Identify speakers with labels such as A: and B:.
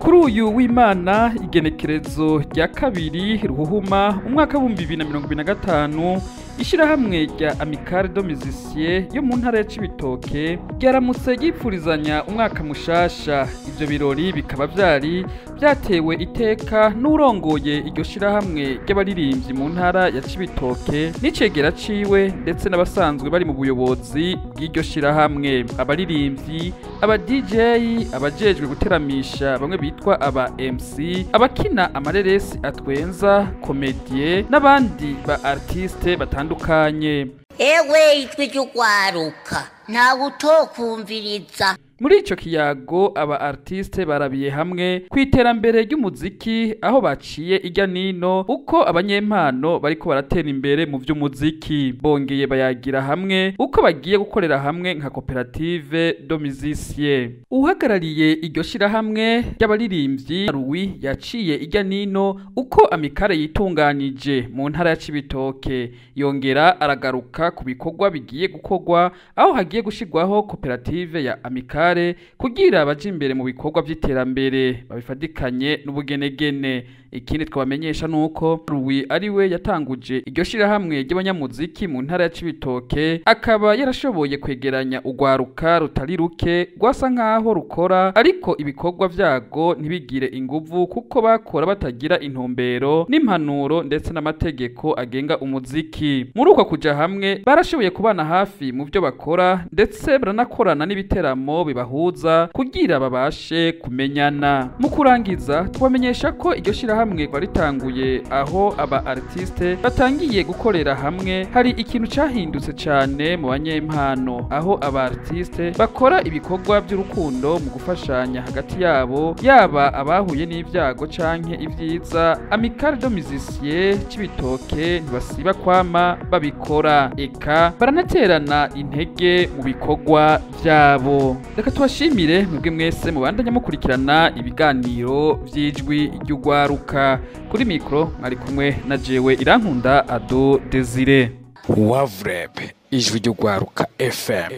A: Kuri uyu w'Imana, igenekerezo rya 2 Ruhuhuma umwaka w'2025, ishirahamwe rya Amicale de Musiciens yo mu ntara ya Cibitoke ryaramutse ryipfurizanya umwaka mushasha. Ivyo birori bikaba vyari vyatewe iteka n'urongoye iryo shirahamwe ry'abaririmbyi mu ntara ya Cibitoke n'icegera ciwe, ndetse n'abasanzwe bari mu buyobozi bw'iryo shirahamwe, abaririmbyi, aba DJ, abajejwe guteramisha bamwe bitwa aba MC, abakina amareresi atwenza, comédien, n'abandi ba artiste batandukanye.
B: Ewe, ijwi ry'ugwaruka, ntawe utokumviriza.
A: Muri ico kiyago, aba artiste barabiye hamwe ku iterambere ry'umuziki, aho baciye irya nino uko abanyempano bariko baratera imbere mu vy'umuziki. Bongeye bayagira hamwe uko bagiye gukorera hamwe nka koperative de musiciens. Uhagarariye iryo shirahamwe ry'abaririmbyi, Louis, yaciye irya nino uko amicale yitunganije mu ntara ya Cibitoke, yongera aragaruka ku bikorwa bigiye gukorwa, aho hagiye gushirwaho koperative ya amicale kugira baje imbere mu bikorwa vy'iterambere babifatikanye n'ubugenegene. Ikindi twabamenyesha nuko Louis ari we yatanguje iryo shirahamwe ry'abanyamuziki mu ntara ya Cibitoke, akaba yarashoboye kwegeranya urwaruka rutari ruke rwasa nkaho rukora, ariko ibikorwa vyago ntibigire inguvu, kuko bakora batagira intumbero n'impanuro ndetse n'amategeko agenga umuziki. Muri uko kuja hamwe, barashoboye kubana hafi mu vyo bakora, ndetse baranakorana n'ibiteramo bibahuza kugira babashe kumenyana. Mu kurangiza, tubamenyesha ko iryo shirahamwe ritanguye, aho aba artiste batangiye gukorera hamwe, hari ikintu cahindutse cane mu banyempano, aho aba artiste bakora ibikorwa by'urukundo mu gufashanya hagati yabo, yaba abahuye n'ibyago canke ivyiza. Amicale de Musiciens Cibitoke ntibasiba kwama babikora, eka baranaterana intege mu bikorwa vyabo. Reka tubashimire mwebwe mwese mubandanya mukurikirana ibiganiro vy'Ijwi ry'Ugwaruka. Kuri mikro mwari kumwe na jewe, Irankunda Ado Desire.
C: Wavureb, Ijwi ry'Ugwaruka FM.